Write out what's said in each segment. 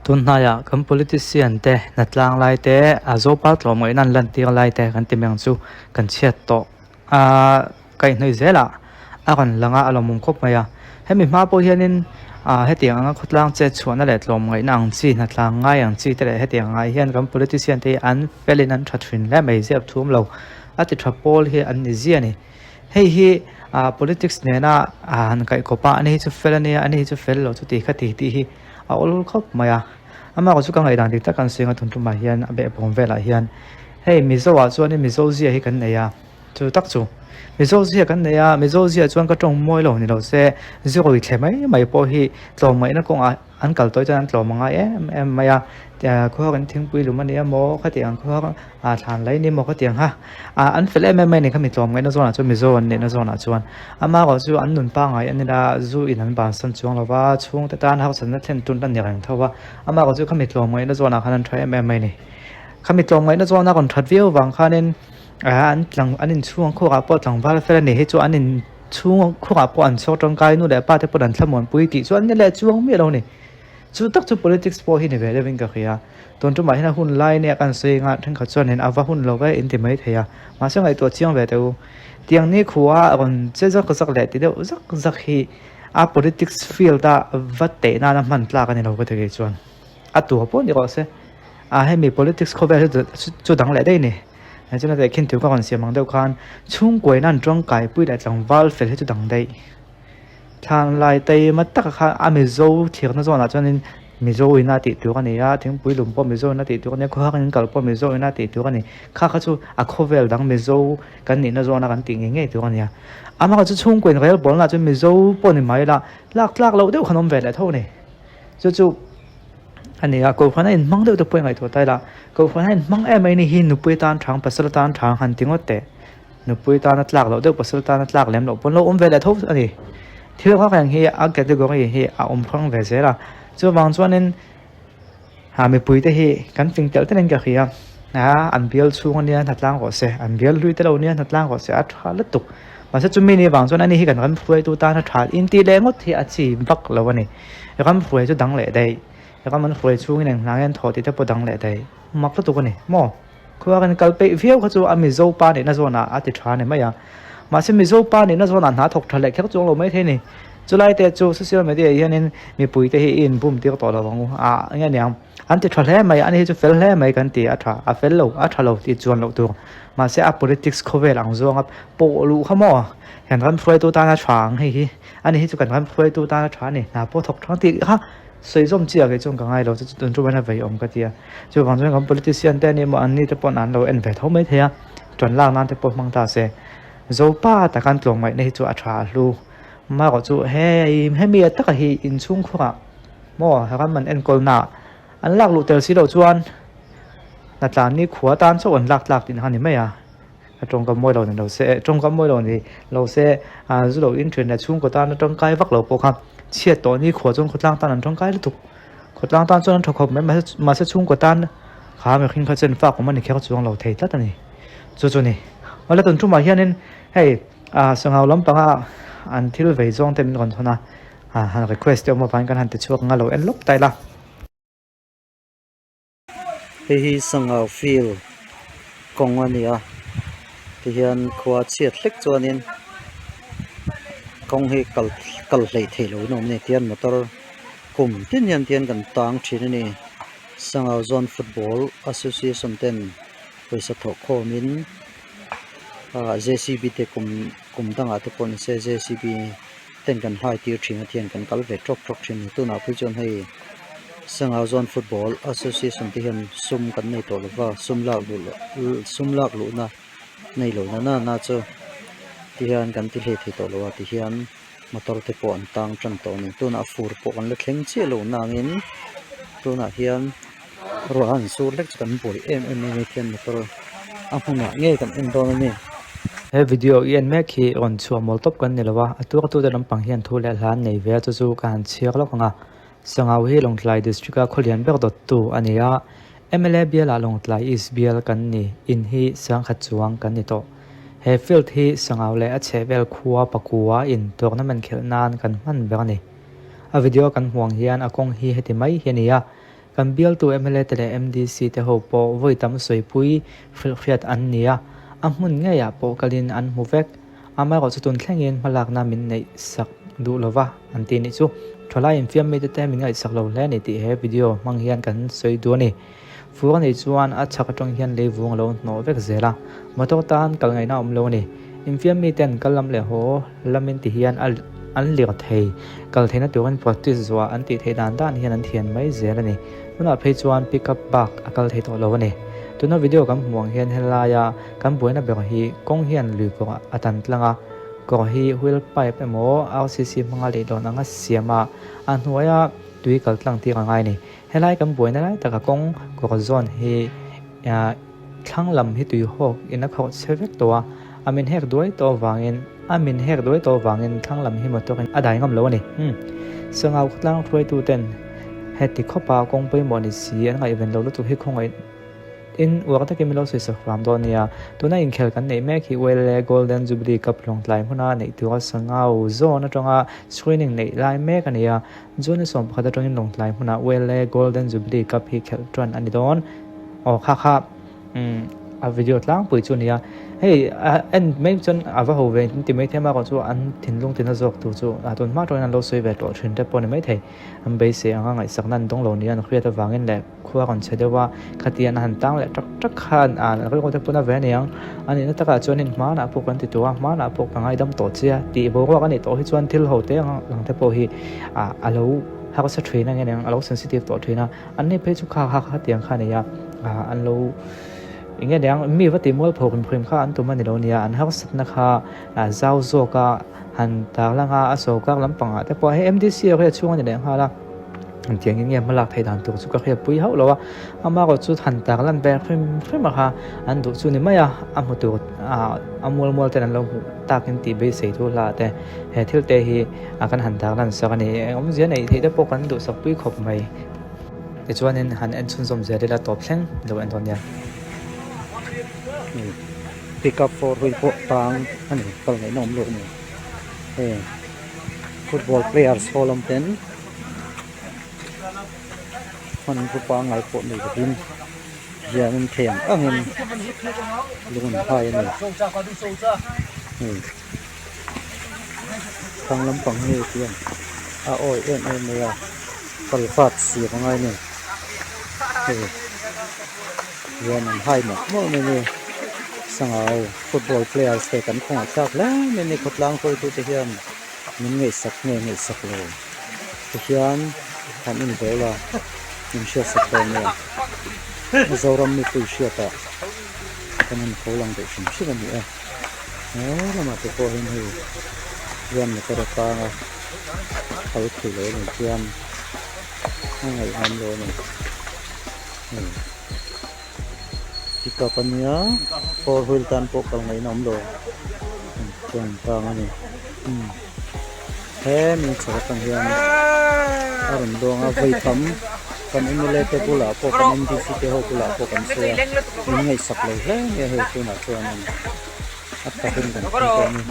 Tun hnaiah kan politician te hnatlang lai te a Zopa tlawmngaihna an lantir lai te kan ti mai ang chu kan chhiat tawh a kaihhnawih zelah a rawn lang a a lawmawm khawp mai a hemi hma pawh hianin ah hetiang anga khawtlang chet chhuahna leh tlawmngaihna ang chi hnatlang ngai ang chi te leh hetiang angah hian kan politician te hi an felin an tha thin hle mai ziak thum lo a ti tha pawl hi an ni zia a ni. Hei hi ah politics nena ah han kaih kawp a ani hi chu fel ania ani hi chu fel lo chuti kha ti tih hi a awl khawp mai a amah chu ka ngaihdan dik tak an sawi ang a tun tumah hian a behbawm velah hian hei mizo ah chuanin mizo zia hi kan nei a chu tak chu mizo zia kan nei a mizo zia chuan ka tawng mawi lo ni lo se zirawi thle mai mai pawh hi tlawmngaihna kawngah An kal tawih chuan an tlawm a ngai em em mai a, khua kan thingpui lum a ni emaw khatiang khua ah thlan lai a ni emaw khatiang kha ah an fel em em mai a ni khami tlawm ngaihna zawnah chuan Mizo an nihna zawnah chuan amaherawh chu an nun pangngai a ni la zu in an bansan chuang lo va chhungte tan harsatna thlen tun a ni reng tho va amaherawh chu khami tlawm ngaihna zawnah khan an tha em em mai a ni khami tlawm ngaihna zawna rawn that viau vang khanin ah an tlang an inchhung khuarah pawh tlangval fel a ni hi chu an in. Chhung khuangah pawh an chhuak tangkai nu leh pa te pawn an thlamuanpui tih chu an ni leh chuang miah lo a ni. Chu tak chu politics pawh hi ni ve deuhin ka hria. Tun tumah hian a hun lai nia kan sawi anga thenkhat chuanin a va hun lo ve in ti mai thei a. Mahse ngaihtuah chiang ve teh u. Tiang ni khua a rawn che zak zak leh ti deuh zak zak hi a politics field a va teh nana hman tlak a ni lo ka ti kei chuan. A tua pawh ni rawh se. A hemi politics khawvel hi chu dang leh daih a ni. Chuan a tehkhin thu ka rawn siam ang deuh khan chhungkuaina an tawngkai pui leh tlangval fel hi chu dang daih. Thlan lai taima taka khan a Mizo thirna zawnah chuanin Mizo ina tih tur a ni a, thingpui lum pawh Mizo ina tih tur a ni a, khawhar in kal pawh Mizo ina tih tur a ni. Kha kha chu a khawvel dang Mizo kan nihna zawna kan tih ngei ngei tur a ni a. Amaherawhchu chu chhungkuain rel bawlnaah chuan Mizo pawh ni mai la lak tlak loh deuh khan awm ve leh tho a ni. Chu chu. A ni a, Kohhran a inhmang deuh te pawh i ngaihtuah ta ila, Kohhran a inhmang em mai ni hi nupui tan thang, pasal tan thang han ti ngawt teh. Nupui tana tlak loh deuh, pasal tana tlak lem loh pawn lo awm ve leh tho a ni. Thil reng reng hi a category hi a awm hrang ve zel a, chuvang chuanin ha mipui te hi kan fing telh telhin ka hria a, an bial chhung ania hnatlang rawh se, an bial hlui te lo nia hnatlang rawh se a tha lutuk. Mahse chumi ni vang chuan ani hi kan ram hruaitu tana tha intih leh ngawt hi a chi vak lo a ni. Ram hruai chu dang leh daih, ram an hruai chhungin eng hna nge an thawh tih te pawh dang leh daih. Mak lutuk a ni maw? Khua kan kal peih viau kha chu a Mizo pa nihna zawnah a ti tha a ni mai a. Mahse Mizo pa nihna zawnah hna thawk tha leh kher chuang lo mai thei a ni. Chulai te chu social media ah hianin mipui te hi i inbum tir tawh lo ang u. Ah enge niang an ti tha hle mai, ani hi chu fel hle mai kan ti a tha, a fel lo, a tha lo tih chuan loh tur. Mahse a politics khawvel ang zawnga pawh luh kha maw? Kan ram hruaitu tana tha ang hei hi. Ani hi chu kan ram hruaitu tana tha a ni, hna pawh thawk thang tih kha sawi zawm chiah kei chuan ka ngai lo, chu chu tun chu a vei awm ka ti a. Chuvang chuan kan politician te ani emaw an ni te pawh an lo en ve tho mai thei a, ṭan lak nan te pawh hmang ta se. Zopa taka an tlawmngaihna hi chu a tha a hlu. Amaherawh chu hei hemi a taka hi inchhung khurah maw ram an enkawlnaah an lak luh tel si loh chuan hnatlan ni khua tan chauh an lak tlak tih kha a ni mai a. A tawngkam mawi lo ni lo se, tawngkam mawi lo ni lo se, ah zu lo in thin leh chhungkaw tan a tangkai vak lo pawh kha chhiat tawh ni khua chuan khawtlang tan an tangkai lutuk. Khawtlang tan chuan an tha khawp mai mahse mahse chhungkaw tan kha mihring kha chen fak awm a ni kher chuang lo thei tlat a ni. Chu chu ni. Awle tun tumah hianin hei ah sangau lampanga an thil vei zawng te min rawn thawn a, ah han request te awm avangin kan han ti chhuak ang a lo en lawk ta ila. Hei hi sangau field kawng a ni a tihian khua chhiat hlek chuanin kawng hi kal kal hleih theih loh in a awm a ni tihian motor kum tin hian tihian kan tang thin a ni sangau zawn football association ten pawisa thawh khawmin ah j c b te kum kum dangah te pawh ni se j c b ten kan hlai tir thin a thian kan kal ve tawk tawk thin a ni tunah phei chuan hei Sangau zawn football association te hian sum kan nei tawh lova sum lak luh loh sum lak luhna nei lo na na na chu tihian kan ti hlei thei tawh lo a tihian motor te pawh an tang tan tawh a ni tunah fur pawh kan la thleng chiah lo nangin tunah hian ruah a han sur hlek chu kan buai em em mai a ni tihian motor a hmunah ngei kan en dawn a ni. He video i en mek hi rawn chhuah mawl tawp kan ni lo a, a tuartute lampang hian thu leh hla an nei ve a chu chu ka han chhiar lawk ang a. Sangau hi Lawngtlai District-a khawlian ber dawttu a ni a, mla bialah Lawngtlai East bial kan ni, in hi sangkhat chuang kan ni tawh. He field hi Sangau leh a chhehvel khua pakua in tournament khelh nan kan hman ber a ni. A video kan hmuh ang hian a kawng hi heti mai hi a ni a. Kan bialtu mla te leh MDC te ho pawh vawi tam sawipui hrilhhriat an ni a, a hmun ngeiah pawh kalin an hmu vek. Amaherawh chu tun thlengin hmalakna min neih sak duh lova an ti nih chu. Thalai infiam mite te min ngaihsak lo hle a ni tih he video hmang hian kan sawi duh a ni. Fur a nih chuan a chhak atang hian leivung a lo hnawh vek zel a, motor tan kal ngaihna a awm lo a ni. Infiam miten kal lam leh haw lamin ti hian a an lir thei, kal theihna turin practice zuah an tih theih dan dan hian an thian mai zel a ni. Tunah phei chuan pick up bak a kal thei tawh lo a ni. Tuna video kan hmuh ang hian helaia kan buaina ber hi kawng hian lui kawr a tan tlang a, kawr hi wheel pipe emaw RCC hmanga leihlawn anga siam a, a hnuaia tui kal tlang tir a ngai a ni. Helai kan buaina lai taka kawng kawr zawn hi thlang lam hi tui hawk in a khawrh chhe vek tawh a, a min hek duai tawh avangin a min hek duai tawh avangin thlang lam hi motor in a dai ngam lo a ni. Umm. Sangau khawtlang hruaitu ten heti khawpa kawng pawimawh ni si an ngaihven lo lutuk hi khawngaih in uar takin min lo sawi sak hram dawn nia. Tuna inkhel kan neih mek hi ULA Golden Jubilee Cup Lawngtlai hmuna neih tura Sangau zawn atanga screening neih lai mek a ni a. June ni 11 atangin Lawngtlai hmunah ULA Golden Jubilee Cup hi khelh tan a ni dawn. Aw kha kha umm a video tlangpui chu a ni a, hei a en mai chuan a va ho ve in ti maithei a amaherawhchu an thinlung tina zawk tur chu a tun hma atangin an lo sawi ve tawh thin te pawh a ni maithei. An beisei anga ngaihsakna an dawng lo nia an hriat avangin leh khua rawn chhe deuh a, khatiang a han tang leh tak tak khan a rilru te pawn a ve a niang. A nihna takah chuanin hmanah pawh kan ti tawh a, hmanah pawh ka ngaidam tawh che a tih boruak a nih tawh hi chuan thil ho te ang lang te pawh hi a lo harsa thin a nge niang, a lo sensitive tawh thin a. An ni phei chu kha kha kha tiang kha a nei a, an lo eng nge niang mi va tih mual pho hrim hrim kha an tum a ni lo nia, an harsatna kha zau zawk a han tar lang a, a sawrkar lampangah te pawh hei MDC area chhung a ni leh nghal a, engtiang in nge hmalak theih dan tur chu ka hriat pui hauh lo a, amaherawh chu han tar lan ve hrim hrim a kha an duh chu ni mai a, a hmu tur a mual mual ten an lo hmuh takin tih beisei thu hla te he thil te hi a kan han tar lan sak a ni, eng awmzia neih theih te pawh kan duhsak pui khawp mai. Tichuanin han en chhunzawm zel ila tawp thleng lo en dawn nia. Pick up four wheel pawh tang a ni kal ngaihna awm lo a ni heng football players ho lam ten hmanraw pangngai pawh nei lovin hianin thei ang angin lung an hai a ni hei. Thlang lampang hi tiang a awi em em mai a kalvat siam a ngai a ni hei hian an hai mawlh mawlh mai a ni sangau football players te kan khawngaih thlak hle mai a ni khawtlang hruaitute hian min ngaihsak nge ngaihsak lo tihian han en zel a min hriatsak dawn nia Mizoram mipui hriatah kan han tho lang deuh hrim hrim a ni e. He lamah te pawh hian hei hian motor a tang a kal thei lo a nih chuan a ngaihawm lo a ni hei pickup a nia four wheel tan pawh kal ngaihna awm lo chuan tang a ni umm he mi chhak atang hian a rawn luang a vawi tam kan mla te bulah pawh kan mdc te ho bulah pawh kan sawi a min ngaihsak lo hle mai a hei tunah chuanin a takin kan hmu tawh a ni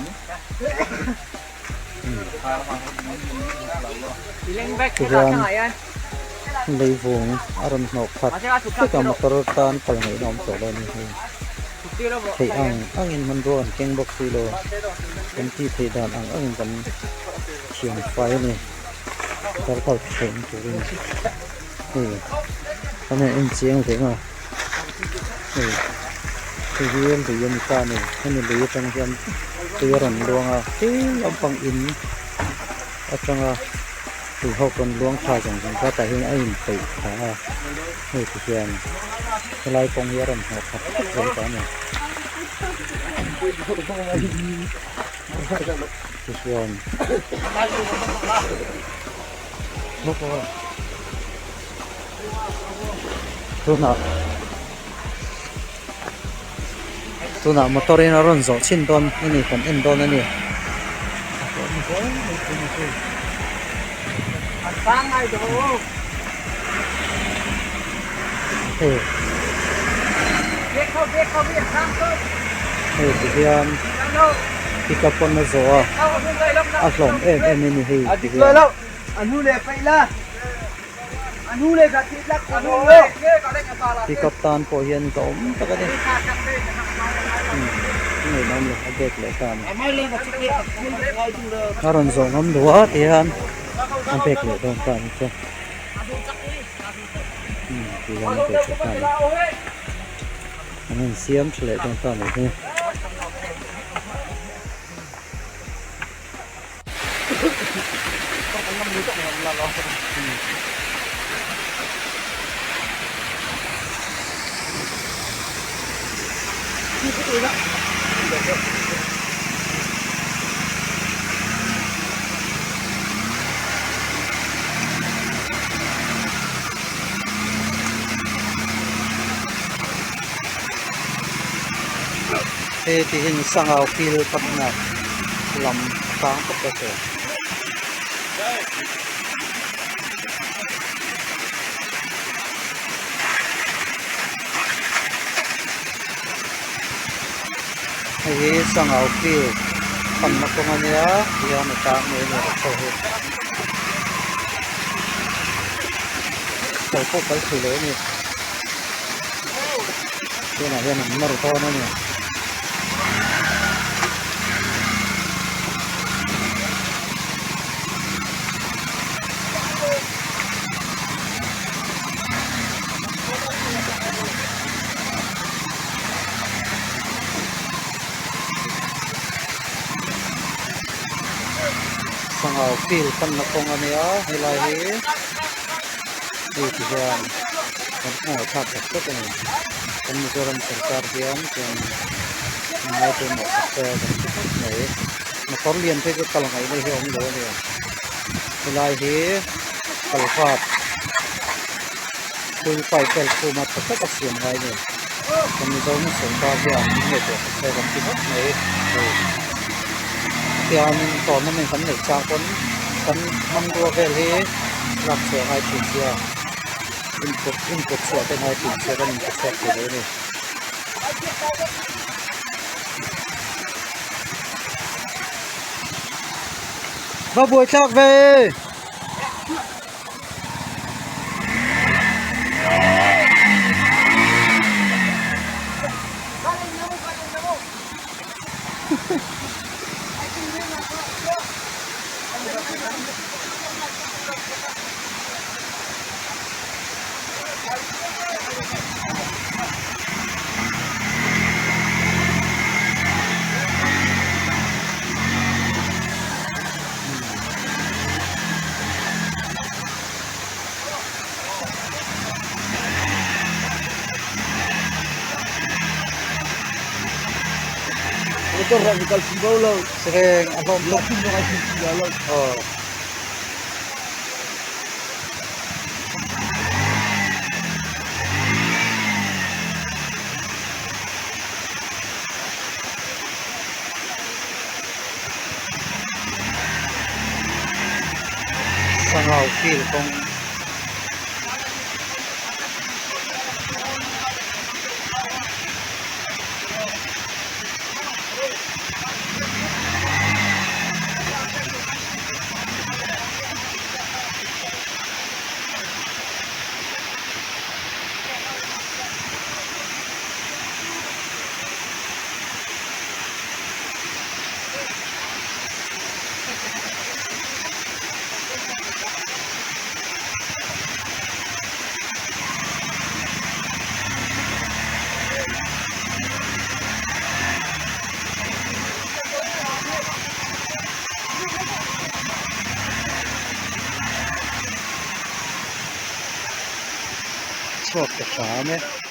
tihian leivung a rawn hnawh khat vek a motor tan kal ngaihna awm tawh lo a ni hei theih ang angin hmanrua an keng bawk si lo kan tih theih dan ang angin kan thiam fai a ni motor kal theihna turin hei kan han en chiang ve ang a hei hei hi lui a ni ta a ni hemi lui atang hian tui a rawn luang a thil lampang in atanga tui ho rawn luang thla zawng zawng kha tah hian a inpeih thla a hei ti hian helai kawng hi a rawn hnawh khat khawp zel ta a ni tichuan tunah tunah motor in a rawn zawh chhin dawn a ni kan en dawn a ni. Hei hei ti hian pickup pawn a zawh a a hlawm em em a ni hei ti hian. Pickup tan pawh hian ka awm tak a ni ngaihna awm lo a back leh ta a ni a rawn zawh ngam lo a tihian a back leh dawn ta a ni chuan tihian a back leh ta a ni an rawn siam tha leh dawn ta a nih hi. Hei ti hian sangau fil pakhat lam tang tawp a che. Hei hi sangau fil panna kawng a nia tihian a tang mai a ni rickshaw hi. Kal pawh kal thei lo a ni. Tunah hian an nawr dawn a ni. Sangau field panna kawng a nia helai hi hei ti hian kan nghaihthlak tak tak a ni. Kan Mizoram sorkar hian chuan an ngai pawimawh tak te kan ti khawp mai. Motor lian phei chu kal ngaihna hi a awm lo a ni. Helai hi kalvat tui pipe vel khuma tha tak a siam ngai a ni. Kan Mizoram sorkar hian an ngaihtuah tak te kan ti khawp mai. Hei tiang tournament kan neih chang pawn kan hmanrua vel hi lak chhuah ngai thin sia. Input input chhuah te ngai thin se kan input chhuak thei lo a ni. Va buai thlak ve! Sereng a hlawm hlawm aw. Sangau field kawng Chhuak ta hram e.